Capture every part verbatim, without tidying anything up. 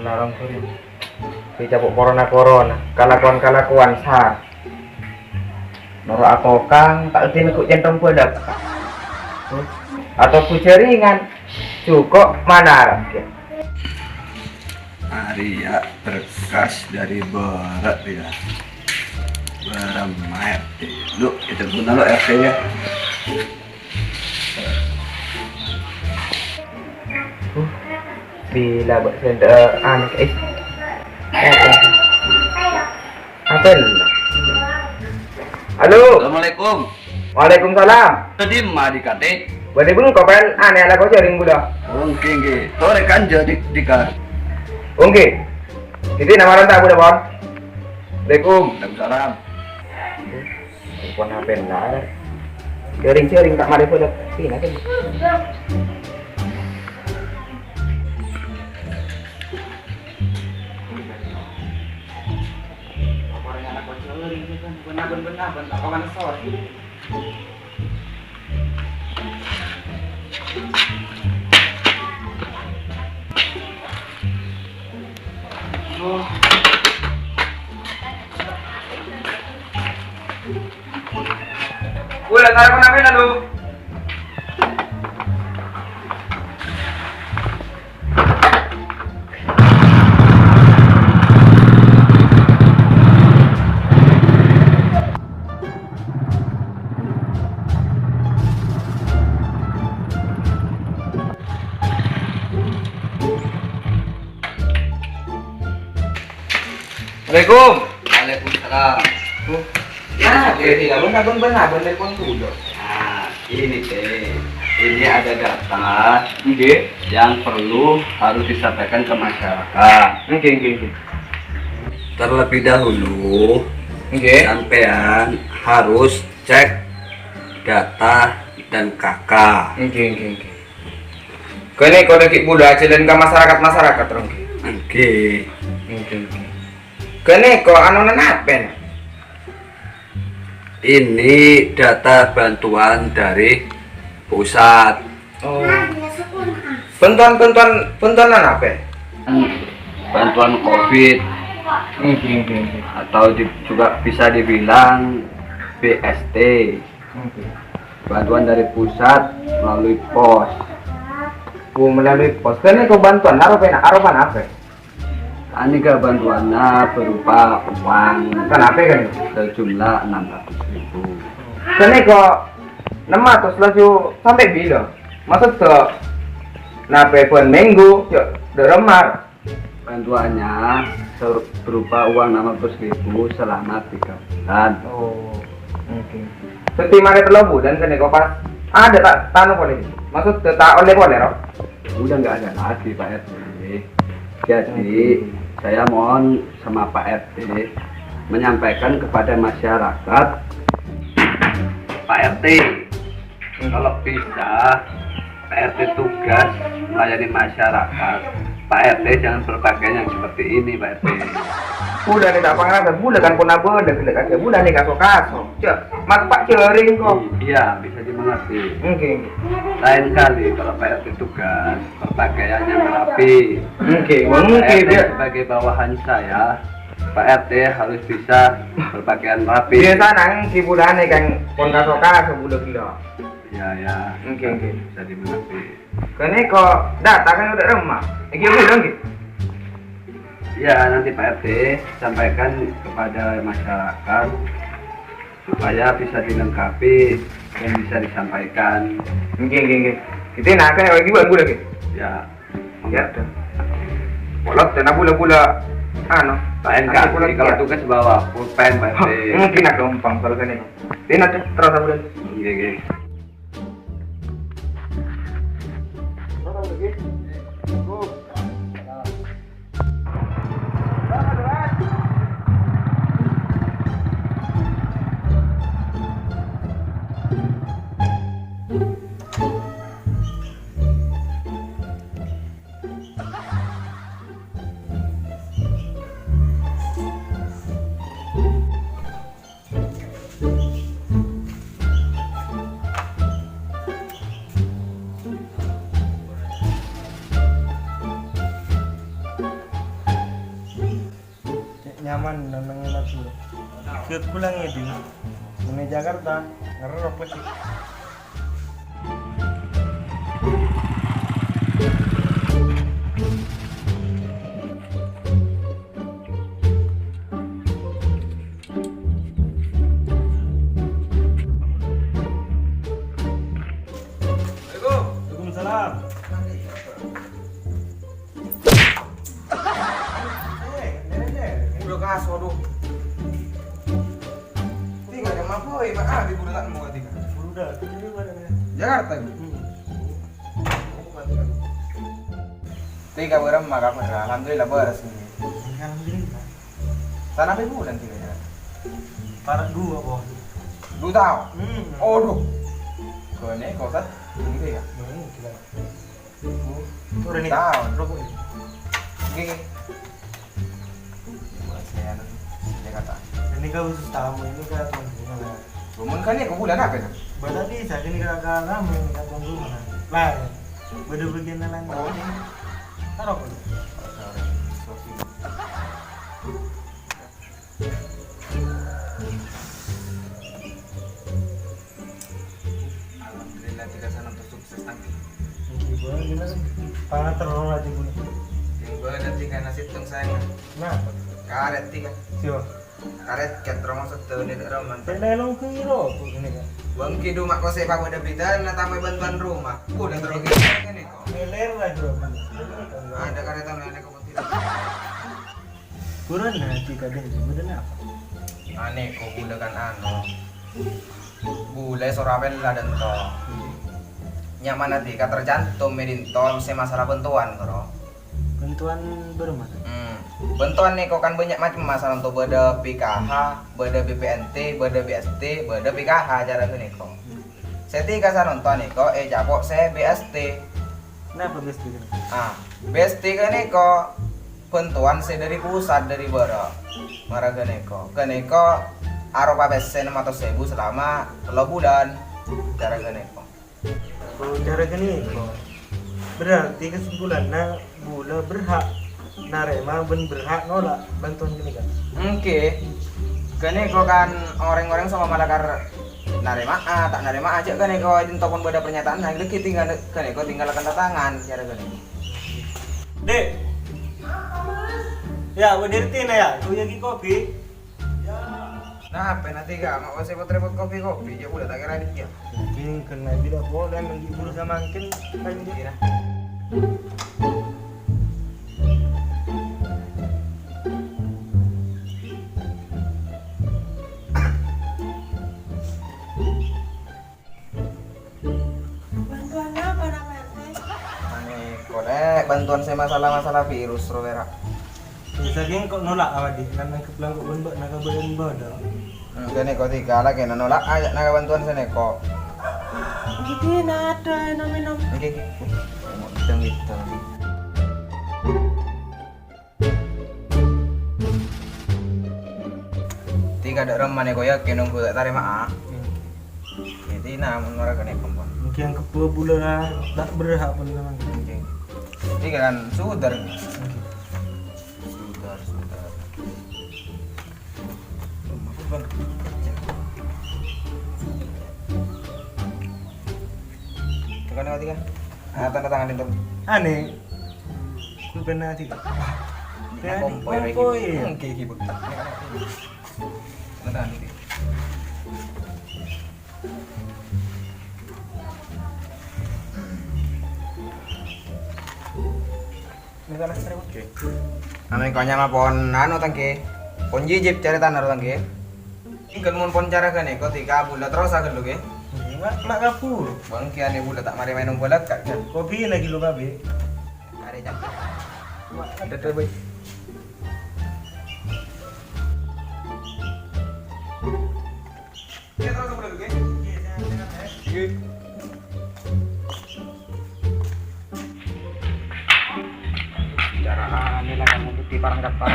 Larang sori. Dicabut corona-corona, kalakowan-kalakowan sar. Noro' atokang, ta' ngerti neggu' centong balak. Atau bujaringan, jhuko' manarak, ya. Arèya berkas dari Barat, ya. Barat Mayat. Lu, kita guna lo R T-nya. Uh, bila bak senda anu, eh. Apa? Apa ini? Halo. Assalamualaikum. Waalaikumsalam. Tadi ma di kate? Bade bengko pen ane ala ko jaring buda. Oke, oke. Tore kan jadi di kar. Oke. Jadi nama ranta buda pon. Assalamualaikum. Waalaikumsalam. Pon apa benar? Jaring-jaring tak mari buda. Sini aja. Wala, tara ko nape na, Lu? Assalamualaikum. Waalaikumsalam. Oh. Nah, jadi abang abang benar abang telepon dulu. Nah, ini teh, ini ada data Nggih. yang perlu harus disampaikan ke masyarakat. Nggih, nggih, nggih. Terlebih dahulu, Nggih. sampean harus cek data dan K K. Nggih, nggih, nggih. Kene kok lagi bula jalan ke masyarakat-masyarakat, Rong. Nggih. Nggih, nggih. Kene kok anu nenapen? Ini data bantuan dari pusat. Oh. Bantuan-bantuan bantuan apa? Bantuan covid Nggih, nggih, nggih. atau di- juga bisa dibilang B S T. Nggih. Bantuan dari pusat melalui pos. Oh, melalui pos. Kene kok bantuan aropa, aropa apa? Aneka bantuannya berupa uang Kan apa kan? sejumlah enam ratus ribu. Kene kok enam ratus laju sampai bila? Maksud ke? Napa pun minggu, yuk, deremar. Bantuannya ser- berupa uang enam ratus ribu selama tiga bulan. Oh, oke. Seperti mare telo bulan kene kok pas ada tak tanu polisi. Maksud ke tak oleh polisi, Rong? Udah nggak ada lagi, Pak R T. Jadi, Oke. saya mohon sama Pak R T menyampaikan kepada masyarakat, Pak R T, Hmm. kalau bisa, Pak R T tugas melayani masyarakat. Pak R T jangan berpakaian yang seperti ini, Pak R T. Udah nih tak pangaran, udah kan pun apa, udah gede aja, udah nih kaso-kaso. Cek, mat pak jaring kok. Iya, bisa dimengerti. Oke, oke. Lain kali kalau Pak R T tugas, berpakaian yang rapi. Oke, oke, Pak R T dia. sebagai bawahan saya, Pak R T harus bisa berpakaian rapi. Biasa nang hiburannya kan pon kaso-kaso budak gila. Ya, ya. Oke, oke. Bisa dimengerti. Kene kok data kan udah remah. Iki udah gitu. Ya, nanti Pak R T sampaikan kepada masyarakat supaya bisa dilengkapi dan bisa disampaikan. Oke, oke, oke. Kita nak kan lagi buat gue lagi. Ya. Ya. Polot dan aku lah pula anu. Lain Aku kali kalau ya. tugas bawa pulpen, Pak R T. Mungkin agak gampang kalau kene. Ini nanti terus aku lagi. Oke, oke. Ke pulang ya, Ding. Ini Jakarta, ngerok pasti. Assalamualaikum. Waalaikumsalam. Udah kas, waduh. Tiga jam apa, ya, Pak? Ah, di Buleleng mau tiga. Udah, ini mana, ya? Jakarta, ya? Hmm. Tiga bareng mah, Kak. Alhamdulillah, beres ini. Alhamdulillah. Sana apa bulan tiga ya? Para dua, Bos. Dua tahun? Hmm. Aduh. Kone kosat, ini ya? Mana gila? Udah nih. Tahun. Rokok ini. Oke, oke. Buat saya, anu, Jakarta. Ini kan khusus tamu, ini kan tuan rumah lah. Roman kan ya, kok bulan apa ya? Berarti saya ini kakak kamu ini kan tuan rumah lah. Lah, ya. Beda bagian lain. Oh. Taruh dulu. Sorry. Alhamdulillah, tiga sana untuk sukses, Tang. Iya, Bang. Gimana? Pangan terlalu lagi, Bang. Yang bener tiga nasib tong sayang. Nah. Karet tiga. Siapa? Karet ket rumah sedone dek roman. Kena elong kiro, Bu, ini kan. Bang Kidu mak kose bawa ada berita, na tamai bantuan rumah. Udah terus gini, gini kok. Meler lah, Bro. Ada karetan lain kok. Bulan nanti kadang, bulan apa? Ane kok bulan kan anu. Bulâ soro apella dânto. Nyamana dhika tercantum è dhinto sè masalah bântowan, Bro. Bântowan bârâmma? Hmm. Bântowan nèko kan bânnya' macem masalah, dânto bâdâ P K H, bâdâ B P N T, bâdâ B S T, bâdâ P K H cara ghânèko. Sè dhika sanonto nèko ècapo' sè B S T. Napa B S T ghânèko? Ah, B S T ghânèko bhântowan sè dhâri pusat, dhâri bârâ'. Mara ghânèko. Ghânèko aropa pèssè ennem atos èbu salama tello bulân. Cara ghânèko. Oh, cara ghânèko. Berarti kesimpulanna bulâ berhak narèma bân berhak nolak bhântowan ghânèka? Èngghi. Ghânèko kan orèng-orèng sè malakar narèma'a, ta' narèma'a, jhâ' ghânèko ènto pon bâdâ pernyataan, nah, lagi tinggal, ghânèko tinggal tanda tangan, cara ghânèko. Dek. Ya, bener tina ya, kuya ki kopi. Nah, apa nanti gak mau saya repot-repot kopi-kopi, ya udah tak kira dia. Mungkin kena tidak boleh, mending buru sama mungkin kan dia. Kira. Bhântowan apa, Pak R T? Ane, kolè' bhântowan sè masalah-masalah virus ro, wèra. Sakèng kok nolak awak, Dik? Kan nangkep langkok bân bâ'na kabâlâ'ân bâdâ. Hmm, ghânèko dhika la kèna nolak, ajâ' nangka bhântowan sè nèko. Ghi' na ada nom-ènom. Èngghi, èngghi. Ngedang-ngedang. Dhika dâ' remma nèko yakin ongghu ta' tarèma'a. Hmm. Jadi, nah, mon ora kènè' kompon. Mungkin kebbo bulâ ta' berhak pon memang. Oke. Dhika kan sudar. Oke. Sudar, sudar. Tekan apa tiga? Ah, tanda tangan itu. Ane. Ku kena tiga. Ini kompoi lagi. Kompoi. Oke, oke, Bu. Tanda tangan itu. Ini kan asli, oke. Anu, konyol pon anu, tangke. Pon jijib cari tanah, tangke. Engkel mon pon cara ghânèko dhika bulâ terros aghâllu, ghi. Mak, mak kabur. Bângkèyan bulâ ta' marè maèn bola, Kak. Kopi lagi lupa, Bi. Arè cak. Mak, ada terbaik. Iya, terus apa lagi? Iya. Cara aneh lah kamu putih parang dapat.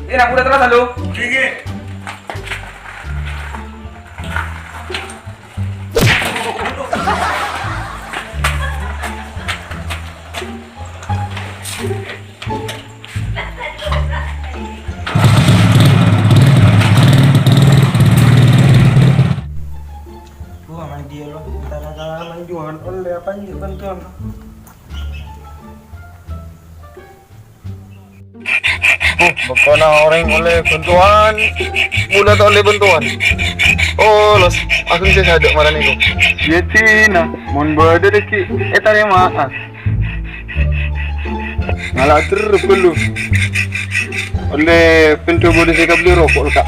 Ini nak udah terasa lu? Gigi. Wah, mandi ya lo. Tara-tara manjuan, olle apa aja bantuan? Oh, bâkona orèng ollè bhântowan, bulâ ta' ollè bhântowan. Oh, los, aku bisa sadâ' marani kok. Iyâ, Cina, mon bâdâ rejeki, ètarèma'a. Ngala' terros ghâllu. Ollè pènto bâdâ sè kabellè roko', Kak.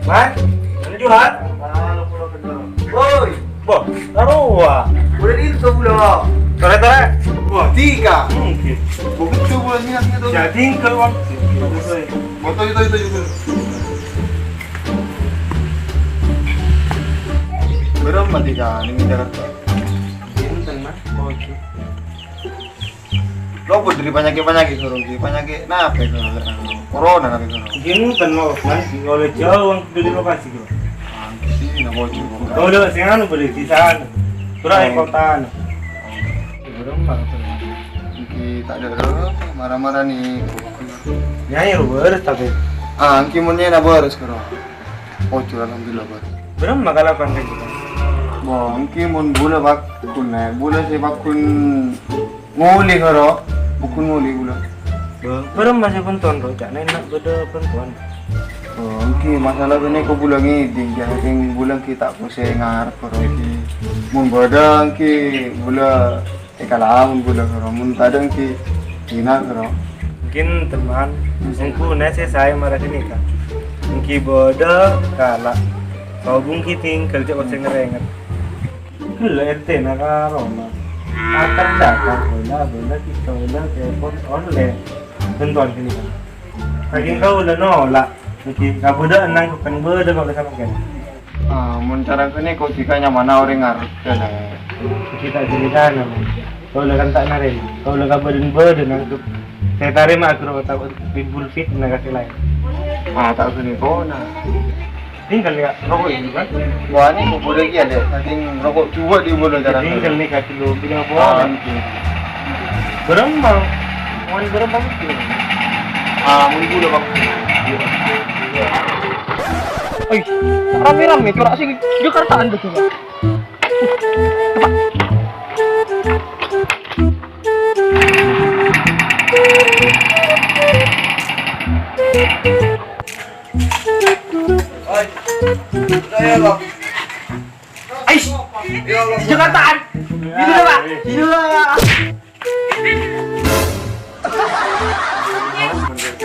Mat, mana Juhat? Woi, boh, tarowa. Udah di itu bulan. Tore-tore. Wah, tiga. Mungkin. Bukan itu bulan ini nanti tuh. Ya, tinggal, Wan. Motor itu, itu, itu. Berapa tiga? Ini Jakarta. Ini tenang. Oh, itu. Lopot dari panyakè'-panyakè' soro, Ki. Panyakè' napè soro? Corona napè soro? Gini kan mau, Mas, oleh jauh dari lokasi, Ki. Angki sih, napa, Ki? Kok udah sing anu, boleh di sana. Kurang Oh. Kota, anu. Belum, Bang. Angki tak ada, marah-marah nih. Nyai, lu beres, tapi. Ah, angki munnya na beres, karo. Ojo, alhamdulillah, Bang. Belum, maka lakukan kayak gitu. Bang, angki mun bulâ pagghun, eh. Bulâ sè pagghun Ngolè, karo. Bhâghun ngolè bulâ. Bâ-, bârâmma sè bhântowan, Ro? Ca'na enna' bâdâ bhântowan. Oh, èngghi, masalah kènè' kok bulâ ngèdhing, jâ' kèng bulâ èngghi ta' kosè ngarep, Ro, èngghi. Mon bâdâ èngghi bulâ èkalaon bulâ, Ro. Mon tadâ' èngghi dinah, Ro. Mungkin teman, sengkuna sè saè mara kènè', Kak. Èngghi bâdâ kala. Kau bungki tinggal cek oseng renget. Ghellâ' R T-na ka Roma. Akan datang bola, bola kita bola telepon online. Bhântowan kènè'. Saking kaulâ nola', saking kabudhâ'ân nangkep kan bâdâ kaulâ samangkèn. Ah, mon cara kènè' kok jika nyamana orèng ngarep, ya, Lè'. Kita ceritana, Mon. Kaulâ kan ta' narèma. Kaulâ kabâdâ'ân bâdâ nangkep. Sè tarèma aghâro ta' timbul fitnah ka sè laèn. Ah, ta' ghânèko, nah. Tinggal ya, rokok ini kan? Wah, ini bubur lagi ada. Saking rokok juga di bubur cara. Tinggal nih, kasih lu, bilang apa? Ah, ini. Berapa? Mau berapa, Bang? Ah, mau dulu, Bang. Oi, rame-rame, corak sing Jakartaan betul, Bang. Cepat. Oi. Udah ya, Bang. Ais, Jakartaan. Ini dulu, Pak. Ini dulu, Pak.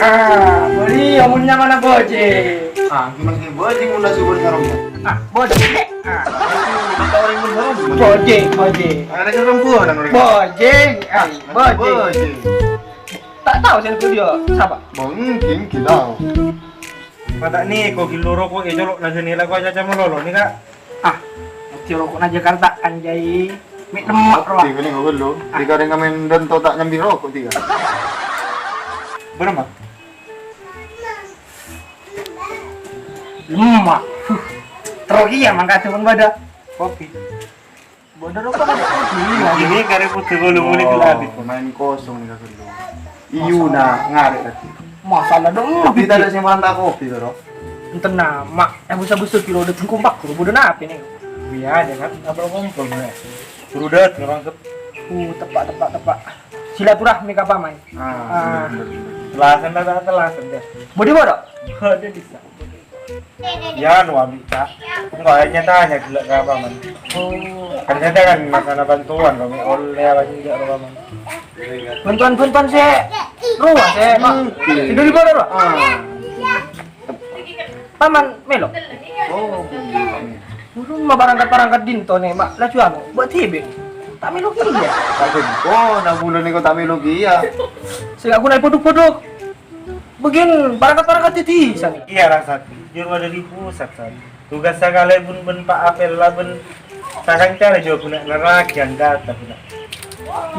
Ah, beli yang punya mana Bojek? Ah, gimana sih Bojek udah subur sarungnya? Ah, Bojek. Ah. Kita orang pun sarung. Bojek, Bojek. Ada sarung gua dan orang. Bojek. Ah, Bojek. Bojek. Tak tahu saya itu dia siapa. Bang, mungkin kita. Mata' nèko ghillu roko' ècolo'na ghânèka la ko' acaca malolo nè, Kak. Ah, ngadhi roko'na Jakarta, anjay. Mè' nemma' rowa. Tiga nèko ghâllu. Ah. Tiga rèng kamen dan to ta' nyambi roko' tiga. Bârâmma? Lemma'. Huh. Terro kèya mangkada pon bâdâ. Kopi. Bener apa ada? Ini kare putih kalau mulai Oh, dilatih. Main kosong nih, Kak Gendong. Iyo, nah, ngarep tadi. Masalah dong, Tapi lebih tak ada sing mantap kopi, Bro. Enten nama, eh, busa-busa kilo udah tengkumpak, kuro bodoh napi nih? Iya, aja kan, apa kompol, ya? Suruh dat, orang ke Uh, tepak, tepak, tepak. Silaturahmi ka paman. Ah, Ah. Bener, bener, bener. Telasan, telasan, telasan, ya. Bodi bodoh? Bodoh bisa. Ya, nu ambil, Kak. Enggak, hanya tanya gila ke apa, Man? Oh. Kan saya kan masalah bantuan, kami oleh apa juga, apa, Man? Bantuan-bantuan saya ruas, saya, Pak. Hmm. Tidur di bawah, Pak. Ah. Paman melo. Oh, iya. Urung mah barangkat-barangkat dinto nih, Mak. Laju anu, buat tibi. Tak melo iya. Tak bener. Oh, nah bulan ini kok tak melo iya. Saya guna podok-podok. Bâgiyân parangkat-parangkat dhâddhi, San. Iyâ, Ra, San. Jur bâdâ è pusat, San. Tugas sakalè bun bân Pa' Apel la bân sakanca la jhâ' ghuna nerragiyan data ghuna.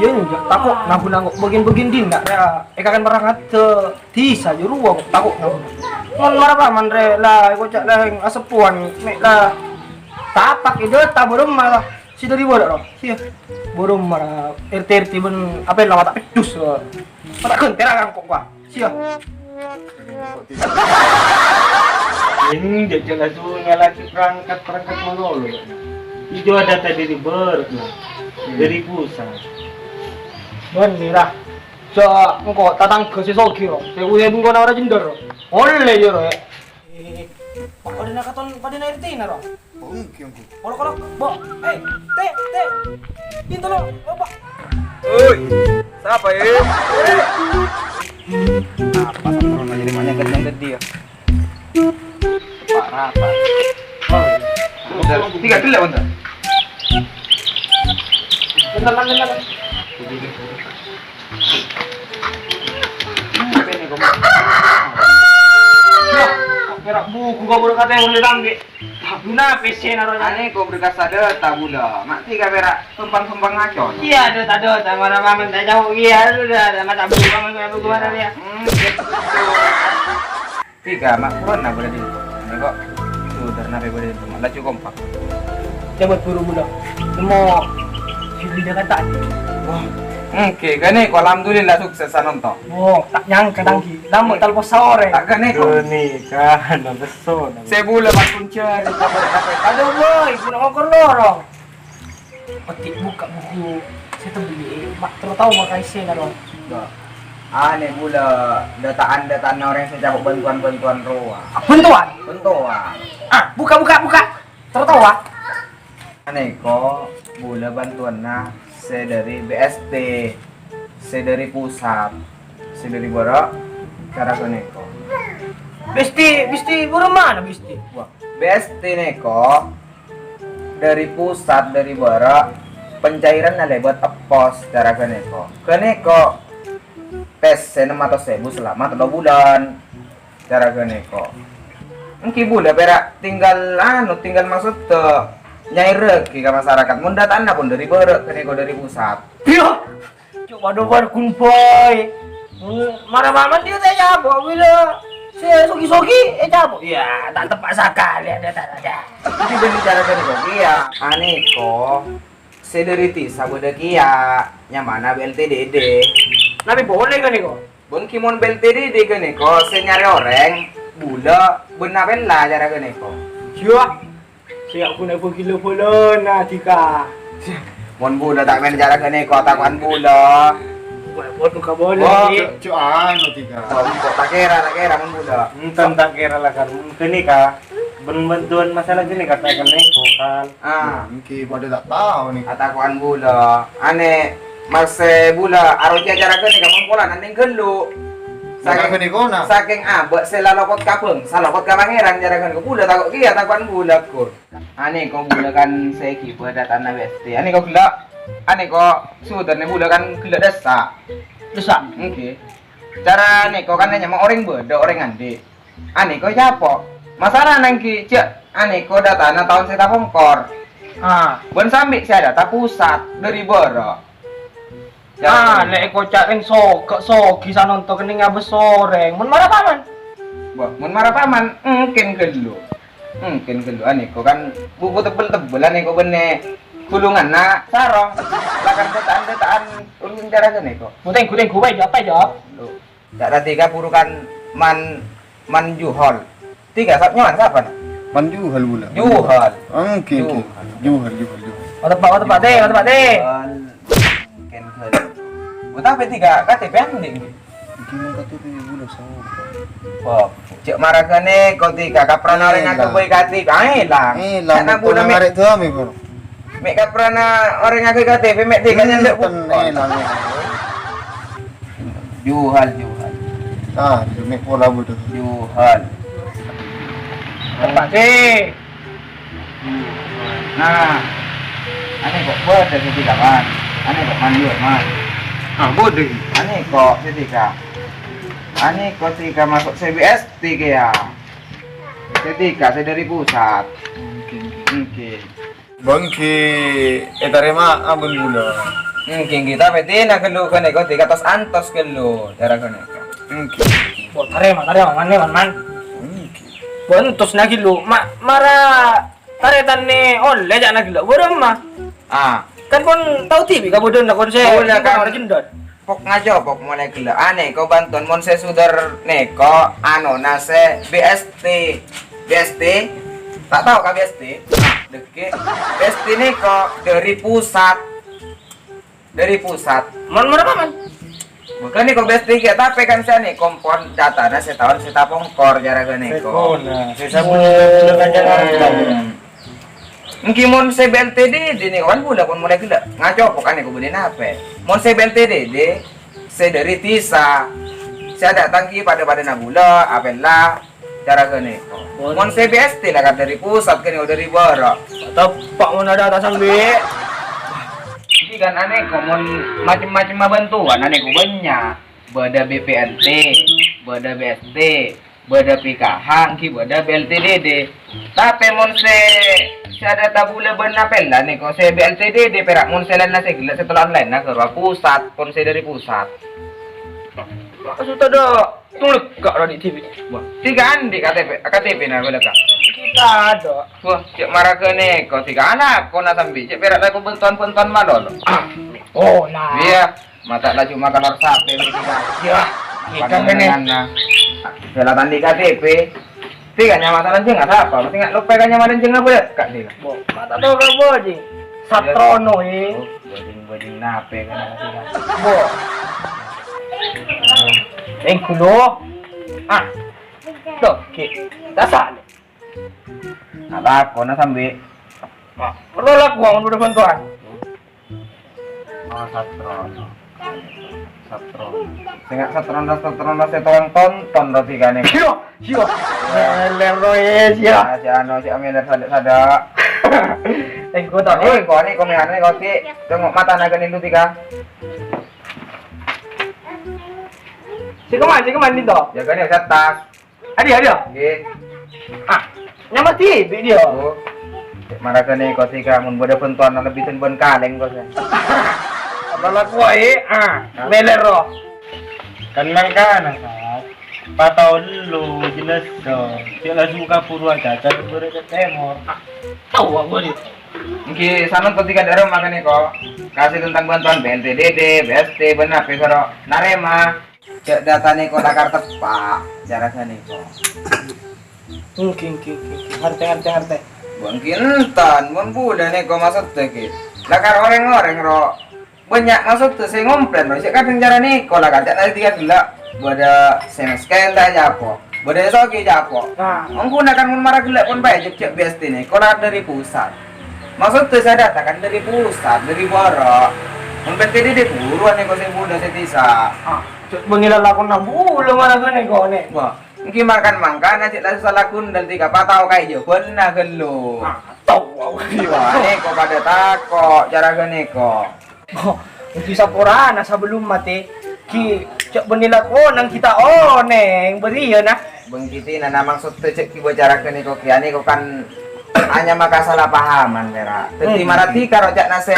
Iyâ, enjâ', tako' na-ghuna kok bâgiyân-bâgiyân dinna', Ra, èkakan parangkat, eh, dhisa jârowa kok tako' na-ghuna. Mon mara paman, Ra, la èkoca' la aseppowan, mè' la tapak è data bârâmma la. Sè dâri bârâ', Ra. Sè bârâmma, Ra. R T R T bân Apel la mata' peddhus, Ra. Mata' ghântè, Ra, kangko', wa. Siya. Ini jajal asu nyalaki perangkat-perangkat malolo. Ijo ada tadi di ber, dari pusat. Bân nèra. Ja engko' tatangghâ sè soghi, ro. Sè uya bengko na ora jendher, ro. Olle, yo, ro, ya. Eh, Pak, padâna katon, padâna R T-na, ro. Oh, engghi, engghi. Kolok, kolok, Bo. Eh, Te, Te. Pintu lo, Bo. Oi, sapa, eh? Apa sembrono jadi banyak gedang gede ya? Pak Rata. Oh, iya. Bentar, tiga dulu, bentar. Bentar, bentar, bentar. Apa ini, Kom? Yah, kok pèra' buku kabur katanya udah tangge. Guna P C naro. Ane kok berkas ada tabula. Mak tiga pèra' sumpang-sumpang ngaco. Iya, ada, ada, sama-sama minta jauh. Iya, sudah, ada mata buku, sama buku mana dia? Hmm, gitu. Tiga, mak kurang na boleh di. Ini kok sudah nape boleh di. Laju kompak. Coba buru mula. Nemo Firly Jakarta. Wah, oke, kene kok alhamdulillah sukses nonton. Oh, tak nyangka tanggi. Lama telepon sore. Tak kene kok. Kene kan, nonton. Saya bula bakun cari. Aduh, boy, guna ngokor lorong. Peti buka buku saya beli, mak terus tahu makai saya, ro. Ane bula dataan-dataan orang saya cabut bantuan-bantuan roa. Bantuan? Bantuan. Ah, buka, buka, buka. Terus tahu, ah? Ane ko bula bantuanna se dari B S T, se dari pusat, se dari boro, cara ko neko. Besti, besti buru mana besti? Wah, B S T neko dari pusat, dari boro, pencairan na lebat epos, cara ko neko. Ko neko pesen matos sebu selama tello bulan. Cara ganeko. Engki bula pera' tinggal anu, tinggal maksud, eh, nyairragi ka masyarakat. Mon datana pon dari boro', ganeko dari pusat. Iya. Cuk, waduh, bar gun boy. Mara paman dia tanya apa? Bila saya sogi-sogi, eh, cabut. Ya, tak tepat sekali ada, tak ada. Itu bener cara ganeko. Iya. Aneko, se dari tisa bada kiya, nyamana B L T D D. Tapi boleh ganeko? Bon ki mon B L T D D ganeko se nyare oreng, bula, bena pella cara ganeko. Yah, se aku nek bagi lo bolana, Dika. Mon bula tak men cara ganeko, takokan bula. Wah, bodoh ka boleh. Oh, Dika. Cuk, cuk, anu, Dika. Oh, kok tak kira, tak kira mon bula. Enten tak kira lah, Kar. Mungkin nih, Kak. Ben bantuan masalah gini kata ganeko, Kak. Ah. Engki pada tak tahu nih. Atakoan bula. Ane, makse bula, aroja jaraga nih, kamu pola nandeng gelu. Saking, saking abek se lalopot kabeng, salopot ka pangeran jaraga nih. Bula takok kia, takoan bula, kur. Ane, ko bula kan segi pada tanah besti. Ane, ko gela. Ane, ko sudah nih bula kan gela desa. Desa? Oke. Cara neko kan nyama oreng beda, oreng andi. Aneko capo. Masalah nangki, cek aneko datana taon seta pongkor. Ah. Bon sambi saya data pusat dari boro. Ah, nek koca' reng soge, sogi sanonto kening abes soreng. Mon mara paman? Wah, mon mara paman, engken gelu. Engken gelu aneko kan buku tebel-tebel aneko benne gulungan na sarong. Lakan detaan-detaan urusan cara ganeko. Guteng, guteng, gue, apa, Jok? Lo. Dak tadi ka burukan man, man juhol. Tiga sap nyaman sapa na? Man juhol bula. Juhol. Oke, oke. Juhol. Juhol, juhol, juhol. Mata Pak, mata Pak, deh, mata Pak, deh. Juhol. Ken ken. Buta apa tiga? K T P an nih. Iki mau K T P bula sama. Oh, cek maragane kau tiga kaprana orang aku boy K T P. Ah, hilang. Hilang. Nak bula ngarek tuh ame, Bro. Mek kaprana oreng agak K T P, mek tiga nyandek bukan. Juhal, juhal. Ah, mek pola bodoh. Juhal. Tepat sih. Juhal. Nah, ane kok bodoh sih tiga, man. Ane kok manjur, man. Ah, bodoh. Ane kok sih tiga. Anèko dhika maso' sè B S T kèya. Sè dhika sè dhâri pusat. Èngghi. Bânggi ètarèma abân bulâ. Èngghi, èngghi, tapè dhina ghâllu ghânèko dhika tos-antos ghâllu, cara ghânèko. Èngghi. Bo, tarèma, tarèma, man, man, man. Èngghi. Bo, entos na ghâllu, ma-, mara tarètan nè ollè ca'na ghellâ', bârâmma? Ah. Kan pon tao dhibi' kabâdâ'ânna kon sè Ollè, kan. Ora jendhâl. Pok ngaco, pok molaè ghellâ'. Anèko bhântona mon sè sodâr nèko, anona sè B S T. B S T? Ta' tao ka B S T? Nah, dheggi'. B S T nèko dhâri pusat. Dhâri pusat. Mon mara, man? Bukan nèko B S T kèya, tapè kan sè nèko pon datana sè taon sè tapongkor cara ghânèko. Sè kona, sè sabun, Hmm. Èngghi mon sè B L T D D nèko kan bulâ pon molaè ghellâ'. Ngaco pokokna nèko bulâ napè. Mon sè B L T D D, sè dhâri dhisa. Sè adâ' tanggi padâ-padâna bulâ, apella. Cara ghânèko. Mon sè B S T la kan dhâri pusat ghânèko dhâri bârâ'. Teppa' mon adâ' ta' sambi'. Èngghi kan anèko mon macem-macem bhântowan anèko bânnya'. Bâdâ B P L T, bâdâ B S T, bâdâ P K H, èngghi bâdâ B L T D D. Tapè mon sè, sè adâ' tabulâ bân apella nèko sè B L T D D pèra' mon sè laènna sè ghellâ' sè tello' laènna ghâruwa pusat, pon sè dhâri pusat. Maksudda dâ'. Tulek ka' odi' dhibi'. Wah, dhika andi' K T P, K T P-na bâlâ ka'. Kita ada. Wah, cè' mara ghânèko dhika alako na sambi', cè' pèra' lako bhântowan-bhântowan malolo. Oh, nah. Iyâ, mata laju makan lor sapè dhika. Iyâ, kita ghânè. Bhâlâ ta' andi' K T P. Dhika nyama salanjhângnga sapa? Mesti nga' loppa ka nyama lanjhângnga bâlâ ka' dhika. Bo, mata to ka bojing. Satrono, eh. Oh, bojing-bojing napè ka dhika? Bo. Ènggulo. Ah. Toh, Ki. Dasar. Nah, lakona sambi'. Wah, perlu laku, amun udah bantuan. Oh, Satrono. Satrono. Sènga' Satrono, Satrono sè tonton, tonton dhika nè. Iyo, iyo. Meler roe, iyo. Ya, si anu, si Ameler sadâ'-sadâ'. Èngko to. Èngko, nè, komean, nè, koti. Tengok mata naga nindu dhika. Si keman, si keman, Dinto. Ya, kan, ya, atas. Adi, adi. Nggih. Ah, nyama dhibi' dia. Oh. Mara ghânèko dhika, mon bâdâ bhântowan lebbi dân bân kalèng, kok. Apa laku aè? Ah, meler, roh. Kan mangkana, Kak. Pataon lu, jelas dong. Cek langsung ka purwa cacar, bârâ' ke temor. Ah, tao aku ni. Nggih, sampèyan dhika dârâ mangkana, kok. Kasih tentang bantuan B L T D D, B S T, bân napè, soro narèma. Cè' dâtana kok lakar teppa', cara ghânèko. Ngghi, ngghi, ngghi, ngghi. Ngartè, ngartè, ngartè. Bânggi enten, mon bulâ nèko maksodda, ghi. Lakar orèng-orèng, ro. Bânnya' maksodda sè ngomplèn, ro. Cè' kadhâng cara nèko lakar, cè' tadi kan ghellâ'. Bâdâ sè mèskèn ta' capo. Bâdâ sè soghi capo. Nah. Mangkana kan mon mara ghellâ' pon bhâi, cè', cè' B S T nèko lakar dâri pusat. Maksodda sè dâtang kan dâri pusat, dâri bârâ'. Mon B L T D D buruan nèko sè bulâ sè dhisa. Ah. Cè' bângèla lakona bulâ mara ghânèko, nè. Wah, ènggi mangkan-mangkana cè' la sossa lakon dântè ka patao kaè jâbânna ghâllu. Ah, tao, wah, wah, nèko padâ tako', cara ghânèko. Oh, ènggi saporana sabellunna matè, ghi cè' bânnè lakona ghi ta' onèng, bâriyâ, nah. Bângkitè, nah, nah, maksodda cè' ghi bâcara ghânèko, ghi anèko kan anyama kasalahpahaman, pèra'. Dâddhi, hmm, mara dhika ro ca'na sè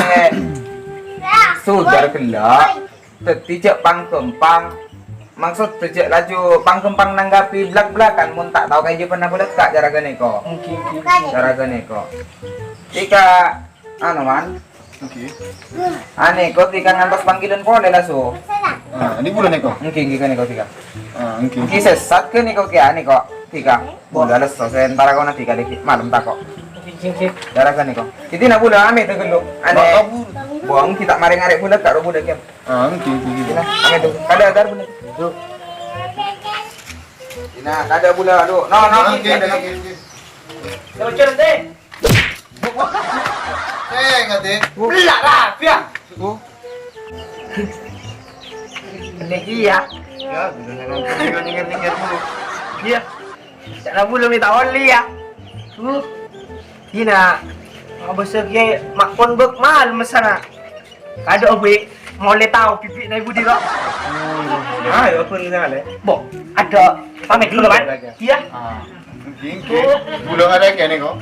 sodâr ghellâ'. Dâddhi jhâ' pang-ghâmpang. Maksodda jhâ' laju pang-ghâmpang nangghâbhi blak-blakan mon ta' tao kaè jâbânna bulâ ka' cara ghânèko. Ènggi, ènggi, ènggi. Cara ghânèko. Dhika, anu, Man. Ènggi. Anèko dhika ngantos panggilan polè langsung. Ah, ini bulâ nèko. Ènggi, ènggi, ghânèko dhika. Ah, ènggi. Ènggi sessat ghânèko kèya anèko dhika. Bulâ lesso sè entara kona dhika dhika malem tako'. Ènggi, ènggi, ènggi. Cara ghânèko. Iti na bulâ amè ghâllu. Anè. Bâ-, kabur. Bâ, ènggi ta' marè ngarè' bulâ ka' ro bulâ kèya. Ah, ènggi, ènggi, ènggi. Ina, amè tu. Kada adar bener. Tu. Ina, kada bulâ, aduh. No, no, ah, ènggi, ènggi, ènggi, ènggi. Bocor, deh. Eh, nggak, deh. Belak lah, biar. Oh. Ini iya. Ya, bener, bener, bener, bener, bener, bener. Iya. Ca'na bulâ mènta oli, ya. Uh. Dina. Abâssa kèya ma' pon bâk mal messana. Kadâ' obi' molè tao bibi'na è budi, ro. Ayo, pun ngale. Bo, ada pamit dulu, Bang. Iya. Ah. Gingke, gula ada kene kok.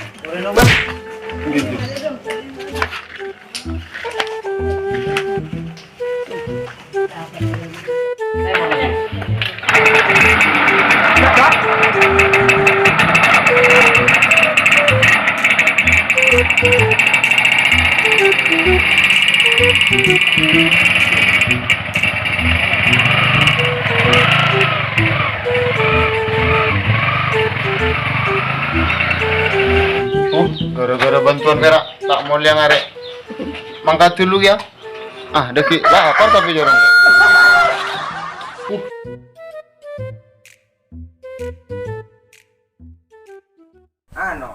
Oh, gara-gara bantuan pèra', ta' molèya ngarè'. Mangkat dulu ya. Ah, dâgghi' lapar tapè jhârâng. Ano.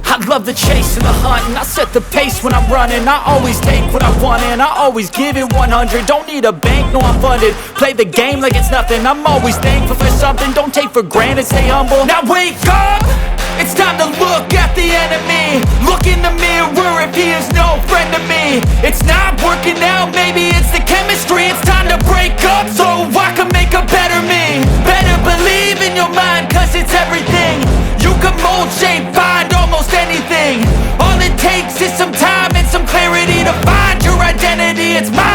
I love the chase and the hunt, and I set the pace when I'm running. I always take what I want, and I always give it one hundred. Don't need a bank, no, I'm funded. Play the game like it's nothing. I'm always thankful for something. Don't take for granted, stay humble. Now wake up! It's time to look at the enemy. Look in the mirror if he is no friend to me. It's not working out, maybe it's the chemistry. It's time to break up so I can make a better me. Better believe in your mind, cause it's everything. You can mold, shape, find almost anything. All it takes is some time and some clarity to find your identity. It's my